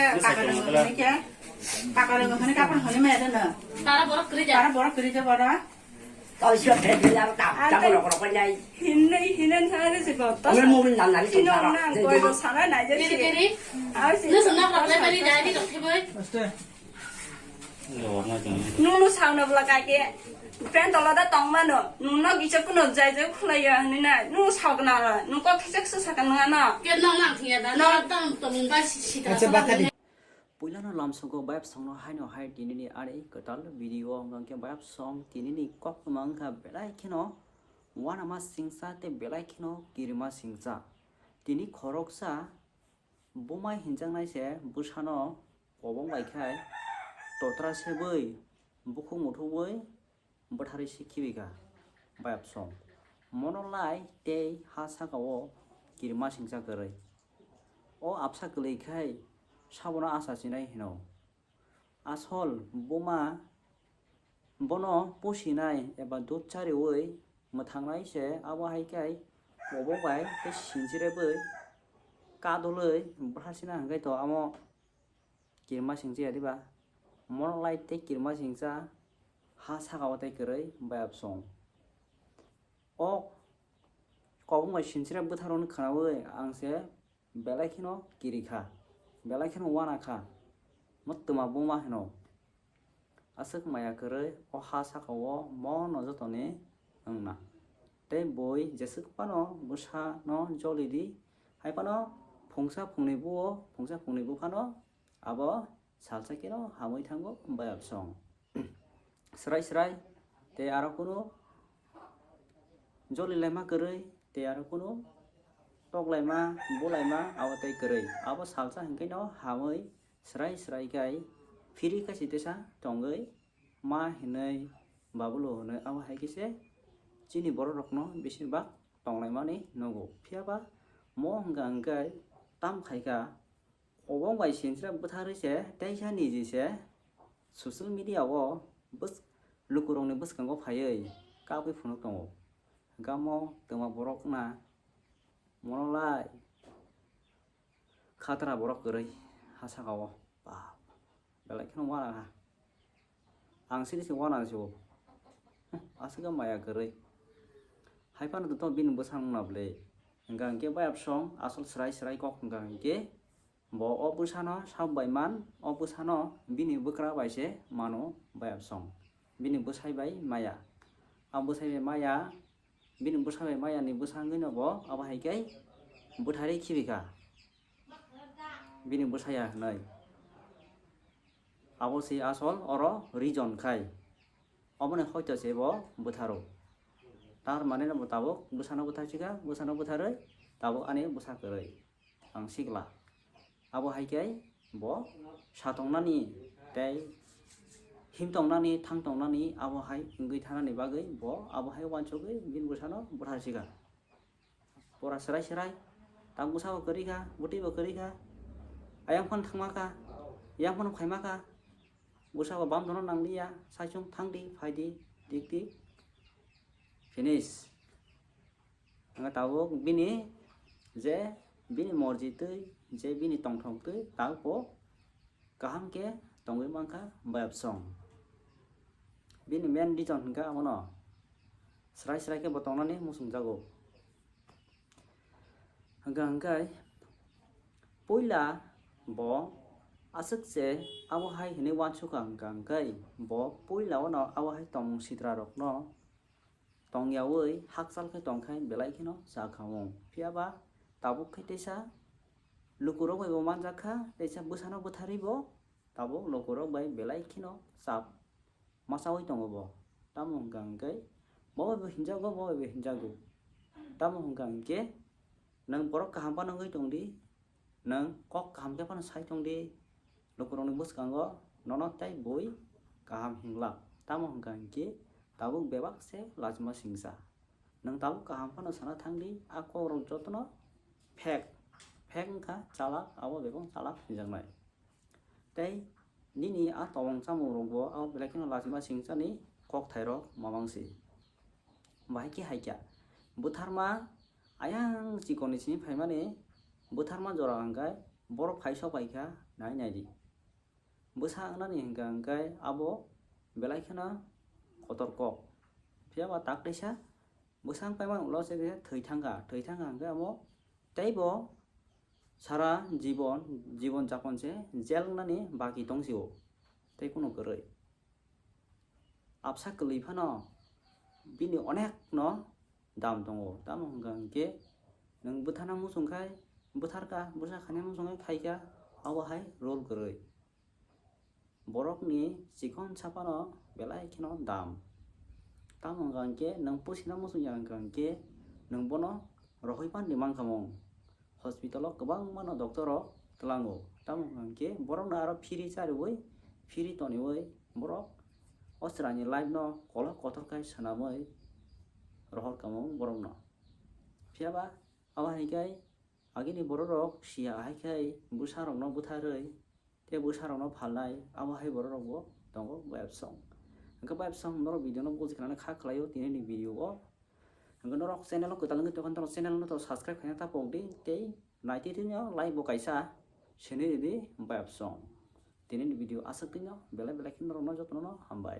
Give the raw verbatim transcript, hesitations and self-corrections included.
Kaka rwngwi hwnwi khe, kaka rwngwi hwnwi kapor hwnwi maya deno. Tara borok kwrwi ja. Tara borok kwrwi ja bono. Tao sio thek thek aro ta, ta bono kono kono nai. Hinwi hinwi thangwi si bo. Ongre mobile nang nani. Sino nang koi bo sana nai je si. Kiri kiri. Aw si. Nusu nok rok lai bari dai di rok thiboi. Nunu sauna bwla kake. Friend tola da tong mano. Nunu nok icha kuno jai jai khulai ya ni na. Nunu sauna ra. Nunu kok kisa kisa sakha nang ano. Ke nok nang thiya da. Nok tam tong ba si si ta. Acha bakari. Puilano lamsongo bayapsongno haino hai tinini ani kwtal video hwnkha khe bayapsong tinini kok kwmang wngkha belai kheno uanama singsa tei belai kheno kirima singsa. Tini khoroksa buma hinjaknai se bwsano kobong bai khai totra sebwi bukhuk muthubwi bwtharwi se khibi kha bayapsong. Mono lai tei ha saka-o kirima singsa kwrwi. O absa kwlwi khai sabono acha chinai hino. Asol buma bono pusinai eba dud chariwi mwthangnai se, abo hai khai kobong bai tei sinchirebwi kadulwi bwtharsina hwnkhe to amo kirima singcha ya diba? Mono lai tei kirima singcha ha saka-o tei kwrwi bayapsong. O kobong bai sinchireb bwtharoni khwnawi ang se belai kheno kiri kha, belai kheno uana kha, mwtwma buma hino. Aswk maya kwrwi o ha saka-o mono jotoni wngna. Tei bui jeswk phano bwsano joli di, hai phano phungsa phungni buo, phungsa phungni buphano abo salsa keno hamwi thango bayapsong. Srai srai tei aro kunu joli laima kwrwi tei aro kunu tok laima, bu laima abo tei kwrwi. Abo salsa hwnkhe no hamwi srai srai khai phiri kaisa teisa tongwi ma hinwi babulo hinwi abo hai khe se chini borok rokno besibak tonglaimani nugo. Phiya ba mo hwnkha hwnkhe tam khai kha. Obong bai sinchira bwtharwi se teisa niji se social media o bws-, lukurokni bwskango phaiwi kabwi phunuk tongo. Gamo twma borok na mono lai khatra borok kwrwi ha saka o. Bap, belai kheno uana ha. Ang sini se uana se o. Aswk maya kwrwi. Hai phano to bini bwsang wngna bwle. Hwnkha hwnkhe bayapsong asol srai srai kok hwnkha hwnkhe. Bo o bwsano sak bai man, o bwsano bini bwkra bai se mano bayapsong. Bini bwsai bai maya. A bwsai bai maya, bini bwsai bai maya ni bwsangwi no bo abo hai khe bwtharwi khibi kha. Bini bwsaya hwnwi. Abo se asol oro reason khai. Oboni hoito se bo bwtharo. Tar mane no bo tabuk bwsano bwtharsi kha, bwsano bwtharwi tabuk ani bwsa kwrwi. Ang sikla. Abo hai khe bo satongnani tei himtongnani, thangtongnani abo hai wngwi thanani bagwi bo abo hai uansugwi bini bwsano bwtharsi kha. Pora serai serai, tak bwsa bo kwrwi kha, bwtwi bo kwrwi kha, ayang phano thangma kha, yang phano phaima kha, bwsa bo bam dono nangliya, saichung thangdi, phaidi, dikdi, finish. Hwnba tabuk bini je bini morji twi, je bini tongthok twi, tak bo kaham khe tongwi mankha bayapsong. Bini main reason hwnkha abono srai srai khe bo tongnani muchungjago. Hwnkha hwnkhe puila bo aswk se abo hai hwnwi uansukha hwnkha hwnkhe bo puila ono abo hai tongmung sitra rokno tongyaui hakchal khe tongkhe belai kheno cha kha wng. Phiya ba tabuk khe teisa lukurok bai bo manjak kha, teisa bwsano bwtharwi bo tabuk lukurok bai belai kheno chap machaui tongo bo. Tamo hwnkha hwnkhe bo bai bo hinjago, bo bai bo hinjago. Tamo hwnkha hwnkhe nwng borok kaham phano wngwi tongdi, nwng kok kaham khe phano sai tongdi, lukurokni bwskango nono tei bui kaham hinglak. Tamo hwnkha hinkhe tabuk bebak se lachima singcha. Nwng tabuk kaham phano sana thangdi, a kokrok jotono fake, fake wngkha chalak, abo bebak chalak hinjaknai. Tei nini a tobong chamung rokbo abo belai kheno lachima singchani kokthairok mamang si. Bahai khe hai kha, bwtharma ayang chikonni simi phaimani bwtharma jora hwnkhe borok phai sok bai kha, Nai nai di. Bwsa wngnani hwnkha hwnkhe abo belai kheno kotor kok. Phiya ba tak teisa bwsa wng paimani ulo se thwi thangkha, thwi thangkha hwnkhe abo teibo sara jibon, jibon japon se jel wngnani baki tongsio, tei kunu kwrwi. Absa kwlwi phano bini onekno dam tongo. Tamo hwnkha hwnkhe nwng bwthana muchung khai bwtharkha, bwsa khaina muchung khai khaikha, abo hai role kwrwi. Borokni chikon saphano belai kheno dam. Tamo hwnkha hwnkhe nwng pusina muchung ya hwnkha hwnkhe nwng bono rohoi phan di mankha mung. Hospital o kwbangma no doctor rok tlango. Tamo hwnkha hwnkhe borokno aro free chariwi, free toniwi borok o chwraini life no kolok kotor khai swnamwi rohor kamung borokno. Phiya ba abo hai khe agini borok rok sia hai khe bwsa rokno bwtharwi tei bwsa rokno phalnai, abo hai borok rokbo tongo bayapsong. Hwnkhe bayapsong norok video no buji khnana kha khlaio tini ni video o. Hwnkhe norok channel o kwtal wngwi tongkha norok channel no to subscribe khaina ta pok di tei naitwi twi no like bo kaisa sini ridi bayapsong. Tini ni video aswk twi no belai belai khe norok no jotono no hambai.